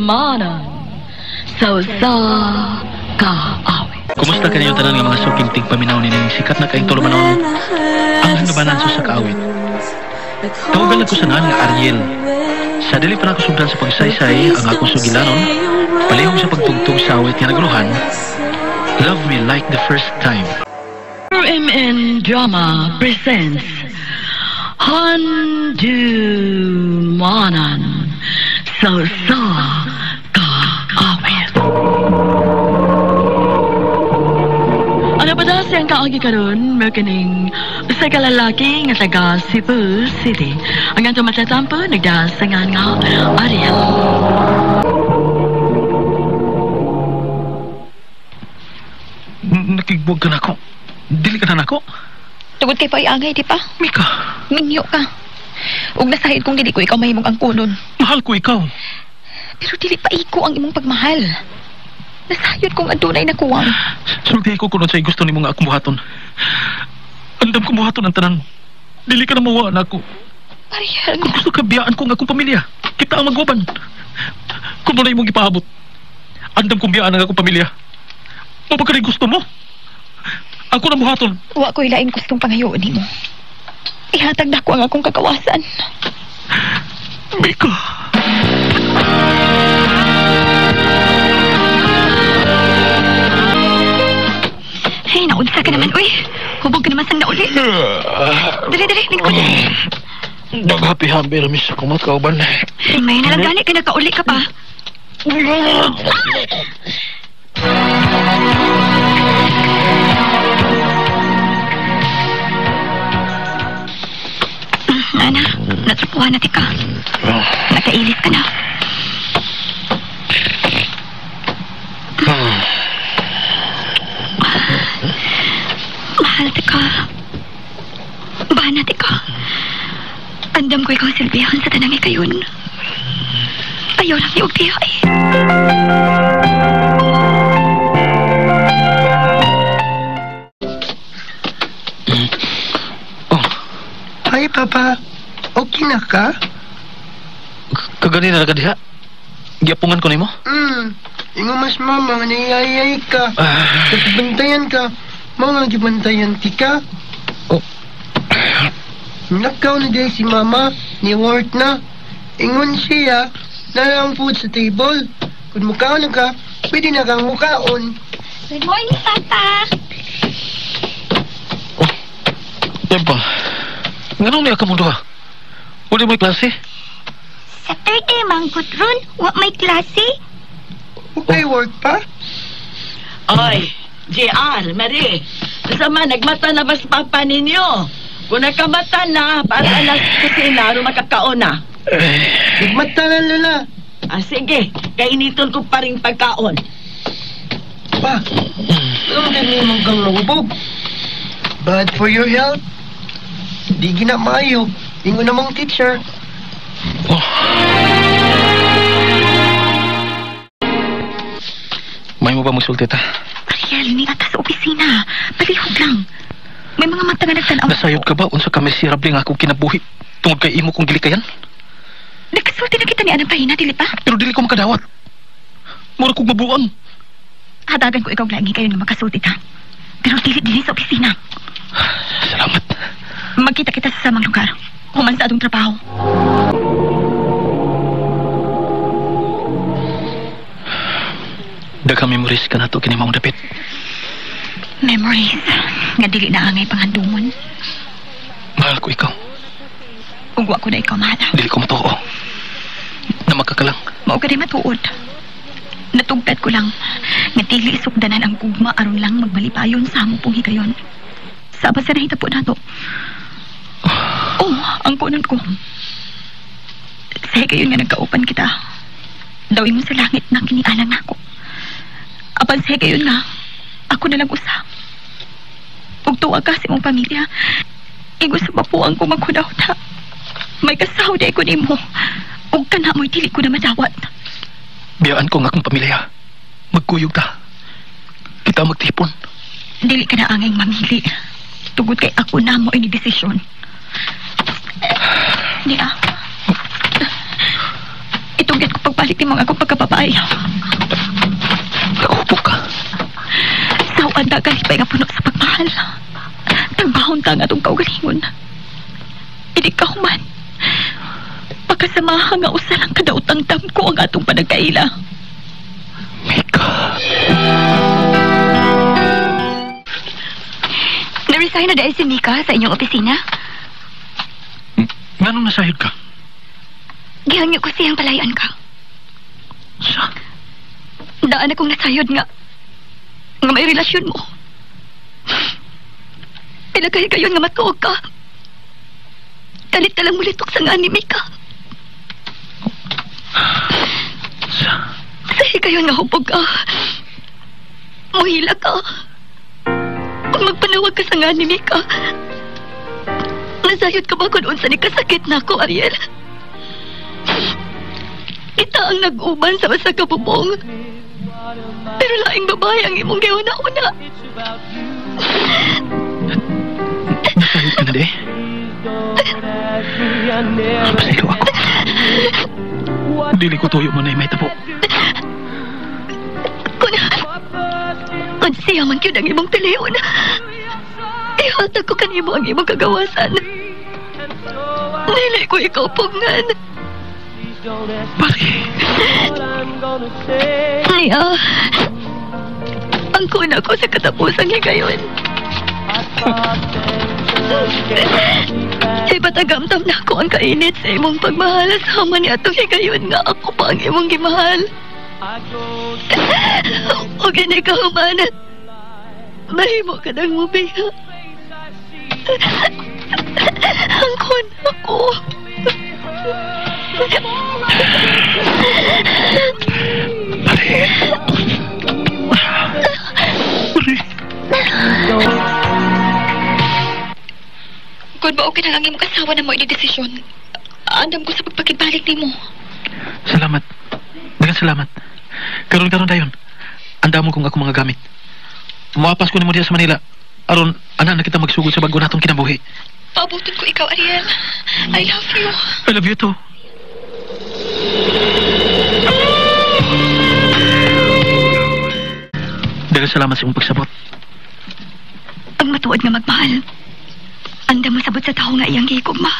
Handumanan sa usa ka awit. Kumusta kaninyo tanan nga mga suking tigpaminaw nining sikat na kaayong tulumanon ang Handumanan sa usa ka awit. Tawagan ko sa nga Ariel. Sa dili pa nako sugdan sa pagsaysay ang akong sugilanon, palihog sa pagtugtog sa awit nga naguluhan, Love Me Like the First Time. RMN Drama presents Handumanan sa usa ka awit. Ano ba na siyang kaagi karon mao kining usa ka lalaki nga taga Cebu City. Ang atong matatampo nagdasangan nga Ariel. Nakigbuwag ka nako. Dili ka na nako. Tugod kay paiangay, di pa? Mika. Minyo ka. Ug nasahid kong dili ko ikaw mahimong angkunon. Mahal ko ikaw. Pero dili pa iko ang imong pagmahal. Nasayod kong adunay na kuwang. Sultihi ko kuno sa gusto nimo nga akong buhaton. Andam ko buhaton ang tanan. Dili ka na mawa na ako. Ariel. Kung gusto ka, biyaan ko ang akong pamilya. Kita ang maguban. Kung wala imong gipaabot, andam kong biyaan ang akong pamilya. Mao ba ka gusto mo? Ako na buhaton. Wa ko'y laing gustong pangayoon nimo. Ihatag na ko ang akong kagawasan. Mika. Hey, naunsa ka naman, uy. Hubog ka naman sang nauli. Dali, dali, lingkod. Nag-happy-happy na sa kumot kauban. Hey, may nalang gani ka, nagkauli ka pa. Ana, natrupuhan na tika. Nakailis ka na. Mahal tika. Bahana tika. Andam ko ikaw silbihan sa tanang ikayon. Ayaw lang niyo tihay. Oh. Hi, Papa. Okay na ka? Kaganina na ka diha? Giapungan ko nimo? Ingo mas mama nga naiyayay ka. Nagbantayan ka. Mga gibantayan ti ka. Oh. Nakaw na dahil si mama, ni work na. Ingon siya, na ang food sa table. Kung mukhaon na ka, pwede na kang mukhaon. Good morning, Papa. Oh, yan pa. Nganong niya ka mong duha? Wala may klase? Saturday, mangkot ron. Wa may klase. Okay, work pa? Oy, JR, Marie. Sama, nagmata na ba sa papa ninyo? Kung nagkamata na, para alas kusina, aron makakaon na. Nagmata na, Lola. Ah, sige, kainiton ko pa rin pagkaon. Pa, anong ganyan mong kang mahubog? Bad for your health. Di ginamayo. Ingon namang teacher. Oh. May mo ba magsulti ta? Ariel, ni ata sa opisina. Palihog lang. May mga mata nga nagtanaw. Nasayod ka ba? Unsa ka miserable nga akong kinabuhi tungod kay imo kong gilikayan? Nagkasulti na kita ni Anang Pahina, dili pa? Pero dili ko makadawat. Mura kong mabuang. Hadagan ko ikaw lagi kayo nga makasulti ta. Pero dili sa opisina. Salamat. Magkita kita sa samang lugar. Human sa atong trabaho. Daghang memories ka na to kini maong dapit. Memories nga dili na angay panghandumon. Mahal ko ikaw. Ug wa ko na ikaw mahal. Dili ko matuo. Na makakalang. Mao ka matuod. Natugtad ko lang nga dili sukdanan ang gugma aron lang magmalipayon sa among pong higayon. Sa basta nahitabo nato. Oh, ang kunon ko. Sa higayon nga nagkaupan kita. Daw ingon sa langit na kinialang ako. Apan sa higayon nga, ako na lang usa. Ug tuwa ka sa imong pamilya. Ingon sa mapuang ko maghuna-huna. May kasaw di ko nimo. Ug kana mo'y dili ko na madawat. Biyaan ko ang akong pamilya. Magkuyog ta. Kita magtipon. Dili ka na angay mamili. Tugod kay ako na mo ini desisyon. Niya. Itugyan ko pagbalik ni nimo ang akong pagkababae. Naghubog ka. Sawaan ta kalipay nga puno sa pagmahal. Tagbahon ta ang atong kaugalingon. Hindi ka human. Pagkasamahan nga usa lang kadaotang damko ang atong panagkaila. Mika. Na-resign na dahil si Mika sa inyong opisina? Nganong nasayod ka? Gihangyo ko siyang palayan ka. Sa? Daan akong nasayod nga may relasyon mo. Pinagay kayo nga matuog ka. Kalit ka lang mulitok sa nga ni Mika. Sa? Sahi kayo nga hubog ka. Muhila ka. Kung magpanawag ka sa nga ni Mika, nasayod ka ba kung unsa ni kasakit na ako, Ariel? Kita ang nag-uban sa usa ka bubong. Pero laing babae ang imong giuna-una. Nasayod ka na di? Pasaylo ako. Dili ko tuyo mo na may tabo. Kung siya man yun ang imong piliyon, ihatag ko kanimo ang imong kagawasan. Dili ko ikaw pugnan. Pare. Niya, ang kuna ko sa katapusang higayon. Ipatagamtam na ako ang kainit sa imong pagmahal sa sama ni atong higayon nga ako pa ang imong gimahal. O gini ka humanat, mahimo ka nang mubiya. Ang kuna ko. Pare. Pare. Kung ba okay na lang imong asawa na mo ini-desisyon, andam ko sa pagpakibalik nimo. Salamat. Daghang salamat. Karon-karon dayon. Andamo kong ako mga gamit. Muapas ko nimo diha sa Manila. Aron ana na kita magsugod sa bago natong kinabuhi. Paabuton ko ikaw, Ariel. I love you. I love you too. Daghang salamat sa imong pagsabot. Ang matuod nga magmahal, andam mo sabot sa tao nga iyang gihigugma.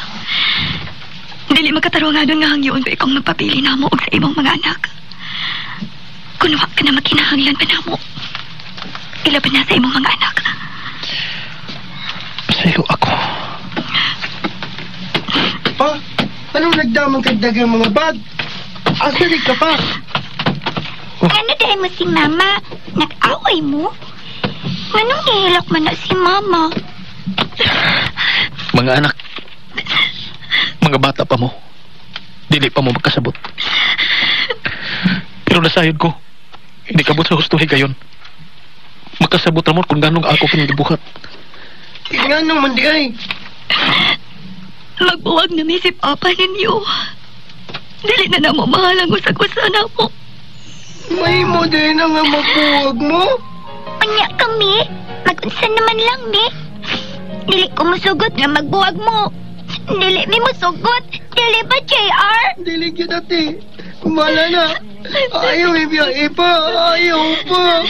Dili makatarungadon nga hangyoon ko ikaw magpapili namo og sa imong mga anak. Kun wa ka na makinahanglan pa namo, ilaban na sa imong mga anak. Pasaylo ako. Pa, anong nagdamang kagdagang mga bag? Asa di ka pa? Oh. Ano dahil mo si Mama? Nag-away mo? Anong nihilak man na si Mama? Mga anak, mga bata pa mo, dili pa mo magkasabot. Pero nasayod ko, hindi kabot sa husto higayon. Makasabot ramon kung ganong ako kinibuhat. Nga man di ay. Magbuwag na mi si Papa ninyo. Dili na namo mahal ang usag-usa na mo. May mo din ang magbuwag mo. Unya kami, mag-unsa naman lang mi. Dili ko musugot nga magbuwag mo. Dili mi musugot. Dili ba, JR? Dili gyud ate. Kumala na. Ayaw ibiyahe pa. Ayaw pa.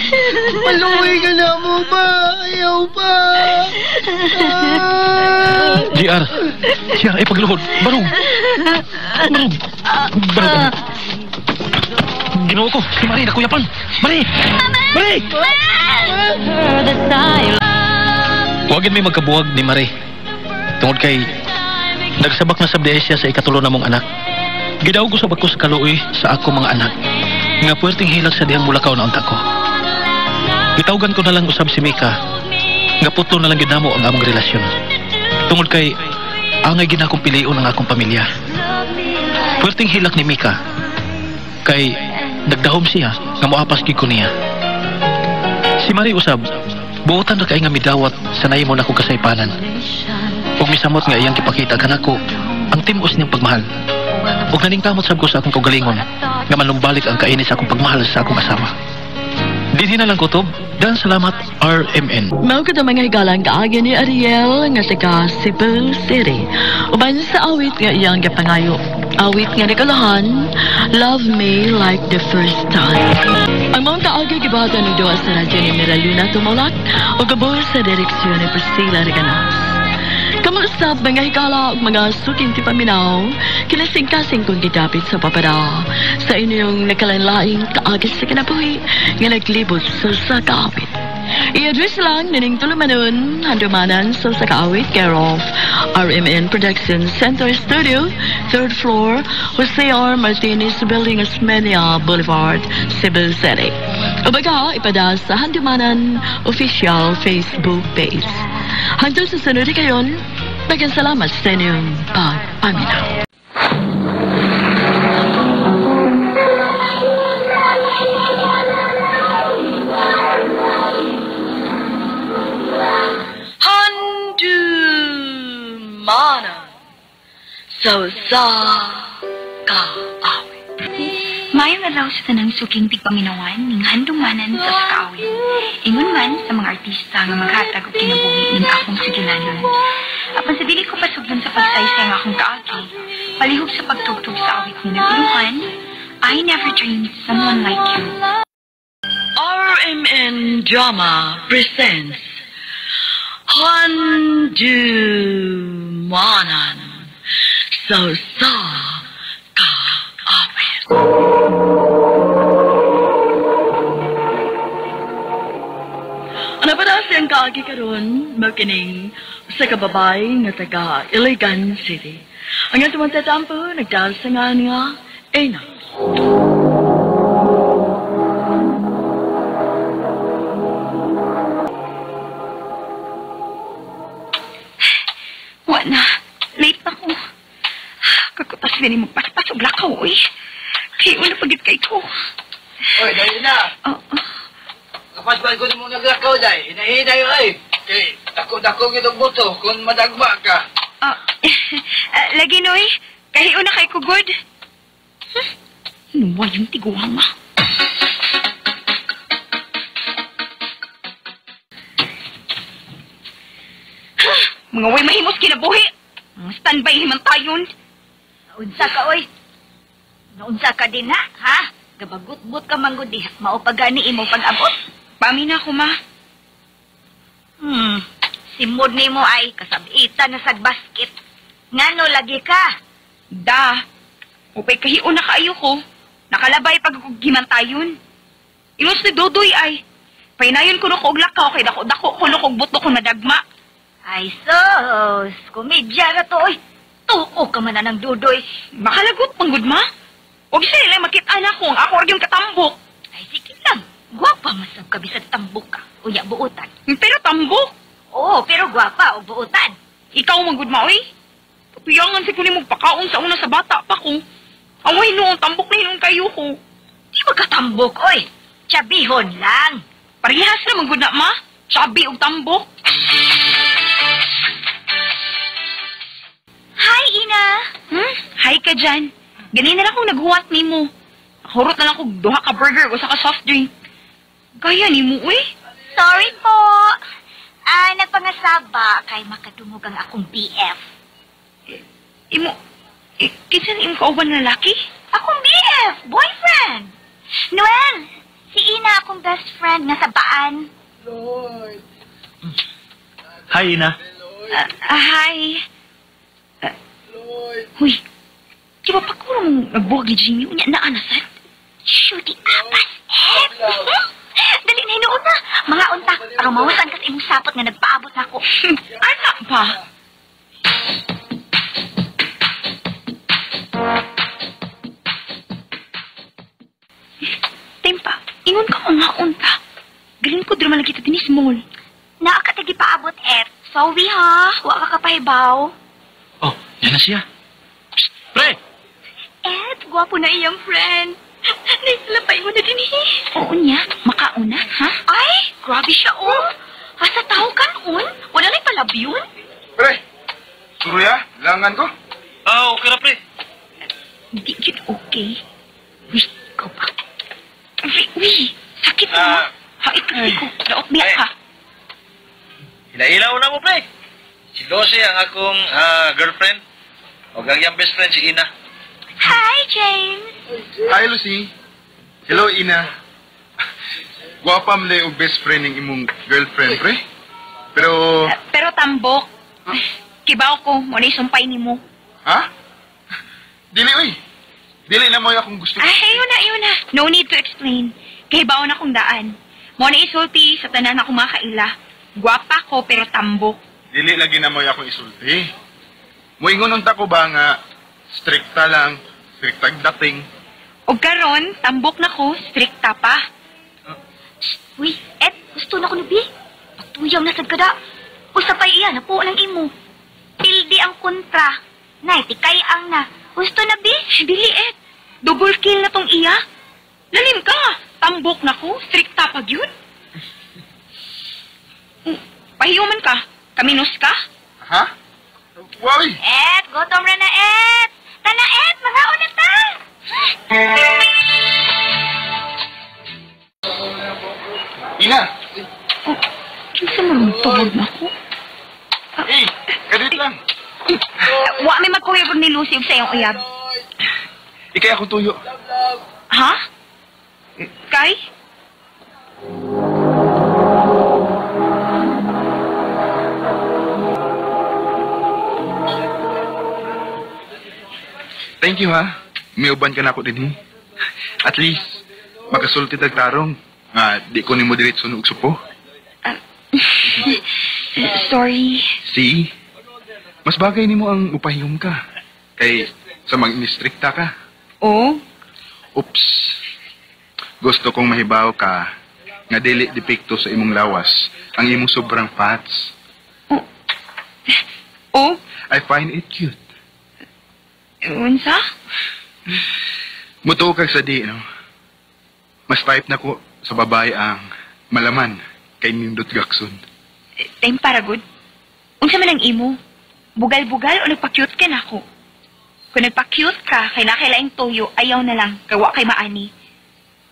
Maluwi ka na mo pa. Ayaw pa. Ah. JR. JR, ay pagluhod. Barog. Barog. Barog. Ginoo ko. Si Marie, nakuyapan. Marie! Marie! Huwagin may magkabuwag ni Marie. Tungod kay nagsabak na sabdihay siya sa ikatulo na mong anak. Gidaog ko sa ko sa kaluoy sa ako mga anak. Nga puwerteng hilak sa dihang mulakaw na unta ko. Gitawgan ko na lang usab si Mika. Nga putlo na lang gid namo ang among relasyon. Tungod kay angay ginakong pilion ang akong pamilya. Puwerteng hilak ni Mika. Kay nagdahom siya nga moapas gid ko niya. Si Marie usab, buotan ra kay nga midawat sa nahimo nako kasaypanan. Ug misamot nga iyang gipakita kanako ang tim-os niyang pagmahal. Ug naningkamot sab ko sa akong kaugalingon nga manumbalik ang kaini sa akong pagmahal sa akong asawa. Dinhi na lang kutob. Dan salamat RMN. Mao ka mga higalang kaagi ni Ariel nga taga Cebu City. Uban sa awit nga iyang gipangayo. Awit nga nakalahan, Love Me Like the First Time. Ang mga kaagi gibata ng duha sa radyo ni Miraluna Tumulak o gabor sa direksyon ni Priscilla Reganas. Kamusta mga higala ug mga suking tipaminaw, kinasing-kasing kong gidapit sa papada sa inyong nakalanlaing kaagi sa kinabuhi nga naglibot sa kaawit. I-address lang nining tulumanon, handumanan sa Kaawit, care of RMN Production Center Studio, 3rd floor, Jose R. Martinez Building, Osmeña Boulevard, Cebu City. O baga, ipada sa Handumanan official Facebook page. Hangtod sa sunod kayon, daghang salamat sa inyong pagpaminaw. Handumanan sa Kaawit. Maayong adlaw sa tanang suking tigpaminawan ning handumanan sa Kaawit. Ingon man sa mga artista nga maghatag og kinabuhi ning akong sugilanon. Apan sa dili ko pasugdon sa pagsaysay nga akong kaagi, palihog sa pagtugtog sa awit nga nag-iluhan, I Never Dreamed Someone Like You. RMN Drama presents Handumanan sa Kaawit. Ano pa na siyang kaagi karon makining sa kababay nga taga Iligan City. Ang atong tatampo nagdasangan nga Ena. Wa na. Late na ko. Kakutas din magpaspas og lakaw, oy. Kay una pagit kay ko. Oy, dahil na. Kapaspas ko mo naglakaw, day. Hinahinay, oy. Kay, dako-dako gitong buto kung madagma ka. Lagi, Noy. Kahiuna na kay kugod. Nuwa yung tiguang, ma. Mga way mahimos kinabuhi. Mga standby himan tayon. Naunsa ka, oy. Naunsa ka din, ha? Ha? Gabagut-but ka manggod, di. Maupagani imo pag-abot. Pamina ko, ma. Simod nimo ay kasabitan na sa basket. Ngano lagi ka? Da. Upay kahiuna na kaayo ko. Nakalabay pag gimantayon. Imos ni Dudoy ay. Painayon ko no og lakaw kay dako-dako ko no kog buto ko nadagma. Ay sus, komedya ra to oy. Tuo ka man na ng Dudoy. Makalagot manggod ma. Huwag siya nila makita na ko ang ako ra gyud katambok. Ay sige lang. Gwapa man sab ka bisag tambok ka. Unya buotan. Pero tambok. Oo, pero gwapa og buotan. Ikaw manggod ma oy. Patuyangan si kunin mong pakaon sa una sa bata pa ko. Away noon, tambok na hinon kayo ko. Di magkatambok, oy. Tsabihon lang. Parehas na manggod na, ma. Tsabi og tambok. Hi, Ina. Hi ka dyan. Ganun na lang akong naghuwat ni mo. Hurot na lang kong duha ka burger o sa ka soft drink. Gaya ni mo, uy. Sorry po. Nagpangasaba kay makadungog ang akong BF. Imo, kinsa ni imong kauban na lalaki? Akong BF, boyfriend. Noel, si Ina akong best friend nga sa baan. Lord. Hi, Ina. Hi. Lord. Huy, di ba pagkuro mong nagbuwag ni Jimmy? Unya, naa na sad? Shooty apas, eh. Dali na hinuon na. Mga unta, aron mawasan ka sa imong sapot nga nagpaabot na ako. Anak ba? Tempa, ingon ka mga unta. Galing ko drama lagi kita ni small. Naa ka tagi paabot, F. Sorry ha, wa ka kapahibaw. Oh, yan na siya. Psst, pre! Ed, gwapo na iyang friend. Naisalapay mo na din eh. Oo niya, makauna, ha? Ay, grabe siya oh. Asa tao ka noon? Wala na'y palab yun? Pre, suruya, langan ko. Ah, okay na, pre. Hindi yun okay. Uy, ikaw pa. Uy, uy, sakit mo. Hait kasi ko. Daot niya ka. Ilaw na mo, pre. Si Losy ang akong girlfriend. O ang iyang best friend, si Ina. Hi, James. Hi, Lucy. Hello, Ina. Gwapa man og best friend ng imong girlfriend, pre. Pero, Pero tambok. Kibaw ko, mo na isumpay nimo. Ha? Dili, uy. Dili na mo akong gusto. Ay, yun na, yun na. No need to explain. Kahibaw na kong daan. Mo na isulti sa tanan akong mga kaila. Gwapa ko, pero tambok. Dili lagi na mo akong isulti. Moingon unta ko ba nga strikta lang, striktag dating. Og karon, tambok na ko, strikta pa. Uy, Et, gusto na ko ni B. Patuyaw na sad kada. Usa pa'y iya, napuo lang imo. Pildi ang kontra. Nay, tikay ang na. Gusto na, B? Dili, Et. Double kill na tong iya. Lalim ka. Tambok na ko, strikta pag yun. Pahiuman ka. Kaminos ka. Ha? Woy! Et, gutom na na, Et. Tana, Et, mga na ta. Ina! Oh, kinsa man tawag na ko? Eh, kadit lang. Wa may magkuwebog ni Lucy og sa iyong uyab. Ikay akong tuyo. Ha? Kay? Thank you, ha. Miuban ka na ako din, eh. At least, makasulti tagtarong. Nga, di ko nimo diretso og supo. Sorry. See? Mas bagay nimo ang mupahiyom ka. Kay sa mag-inistrikta ka. Oh? Oops. Gusto kong mahibaw ka nga dili depekto sa imong lawas ang imong sobrang fats. Oh? Oh? I find it cute. Unsa? Mutuo kag sa di, no? Mas type na ko sa babae ang malaman kay nindot gakson. Time para good. Unsa man ang imo? Bugal-bugal o nagpa-cute ka na ako? Kung nagpa-cute ka, kay nakailaing toyo, ayaw na lang, gawa kay maani.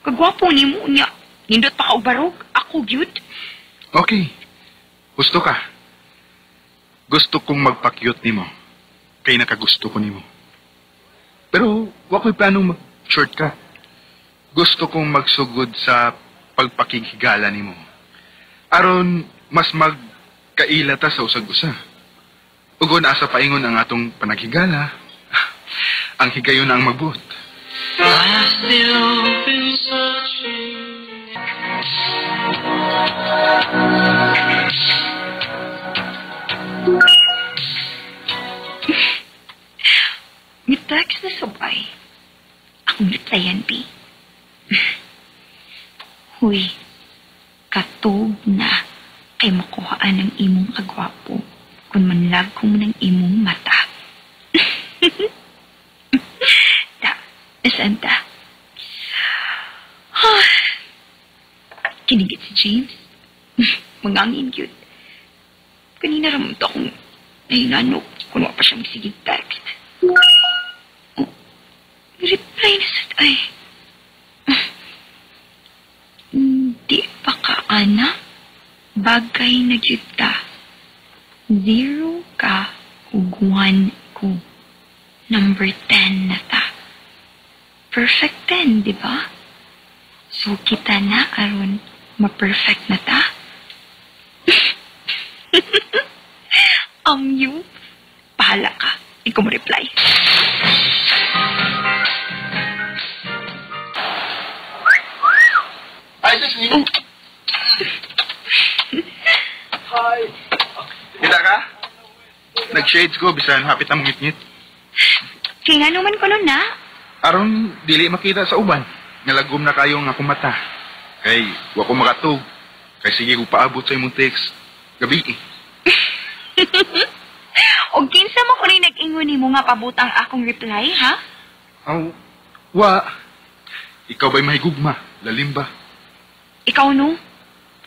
Kagwapo ni mo niya. Nindot pa ka og barog, ako gyud. Okay. Gusto ka. Gusto kong magpa-cute nimo. Kay nakagusto ko nimo. Pero wa ko'y planong mag-short ka. Gusto kong magsugod sa pagpakighigala nimo. Aron mas magkaila ta sa usag-usa. Ugon asa paingon ang atong panaghigala. Ang higayon ang magbuot. Ni-text na sabay. Akong replyan, B. Huy, katog na kay makuhaan ang imong kagwapo kung manlag ko mo ng imong mata. Ta, nasaan ta? Kinigit si James. Mangangin yun. Kanina ramon to akong nahinanok kung wala pa siya magsigig text. Oh, reply na sa... Ay. Hindi pa ka, ana. Bagay na kita. 0 ka ug 1 ko. Number 10 na ta. Perfect 10, di ba? So, kita na aron ma-perfect na ta. You, bahala ka. Ikaw mo reply. Hi, Ceci. Oh. Hi. Kita ka? Nag-shades ko, bisan hapit na mangit-ngit. Kaya nga naman ko nun na. Aron, dili makita sa uban. Nalagom na kayo nga akong mata. Kay, wa ko makatug. Kay sige ko paabot sa imong text. Gabi eh. O kinsa mo ko rin nag-ingon nimo nga pabutang akong reply, ha? Aw, wa. Ikaw ba'y mahigugma? Lalim ba? Ikaw no?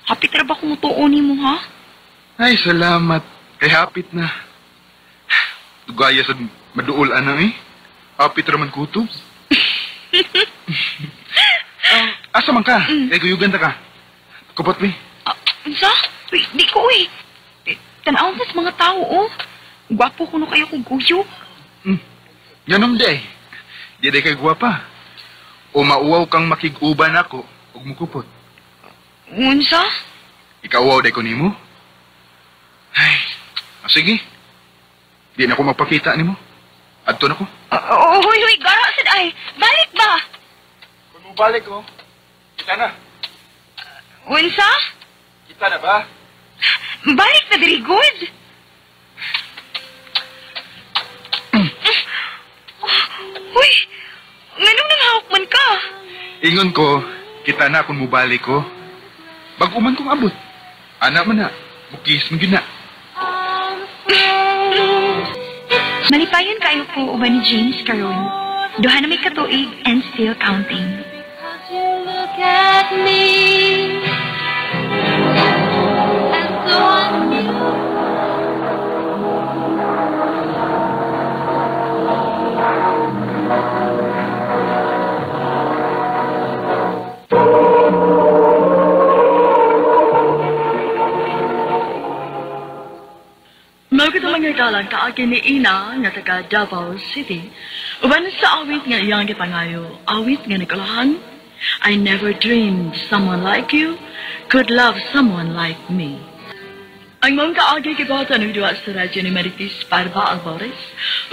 Hapit ra ba kung mutuo nimo, ha? Ay, salamat. Kay hapit na. Dugaya sa maduol ana eh. Hapit ra man kutob. Asa man ka? Kay guyugan ta ka. Kupot mi. Unsa? Uy, di ko eh. Tanaw na sa mga tao, oh. Gwapo kuno kayo kung guyog. Ganon di eh. Di day kay gwapa. O mauwaw kang makig-uban ako ug mukupot. Unsa? Ikaw day ko nimo. Ay, sige. Di na ko magpakita nimo. Adto na ko. Oh, huy, huy, gara sad ay. Balik ba? Kung mobalik ko, kita na. Unsa? Kita na ba? Balik na diri good. Huy, nganong nanghawak man ka? Ingon ko, kita na kung mobalik ko. Bag-o man kong abot. Ana man na, mukis man gyud na. Malipayon kayo ko uban ni James karon. Duha na may katuig and still counting. Because you look at me as though I knew. Mga galang kaagi ni Ina nga taga Davao City. Uban sa awit nga iyang gipangayo, awit nga nikulahan, I never dreamed someone like you could love someone like me. Ang mga kaagi gibata ng duwa sa radyo ni Marites Parba Alvarez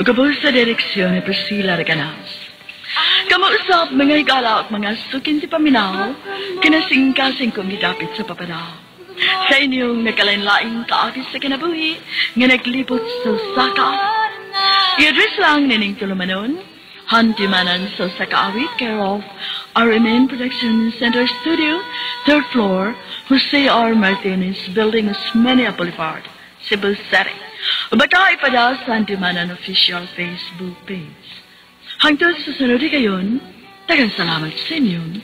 ug sa direksyon ni Priscilla Reganas. Kamuusap mga higala at mga sukin ti paminaw, kinasingkasing kong gidapit sa papanaw. Sa inyong nagkalain-laing kaagi sa kinabuhi nga naglibot sa usa ka. I-address lang nining tulumanon, Hantimanan sa usa ka awit, care of RMN Production Center Studio, 3rd floor, Jose R. Martinez Building, Osmeña Boulevard, Cebu City. Baka ipada sa Hantimanan official Facebook page. Hangtod sa sunod kayon, daghang salamat sa inyong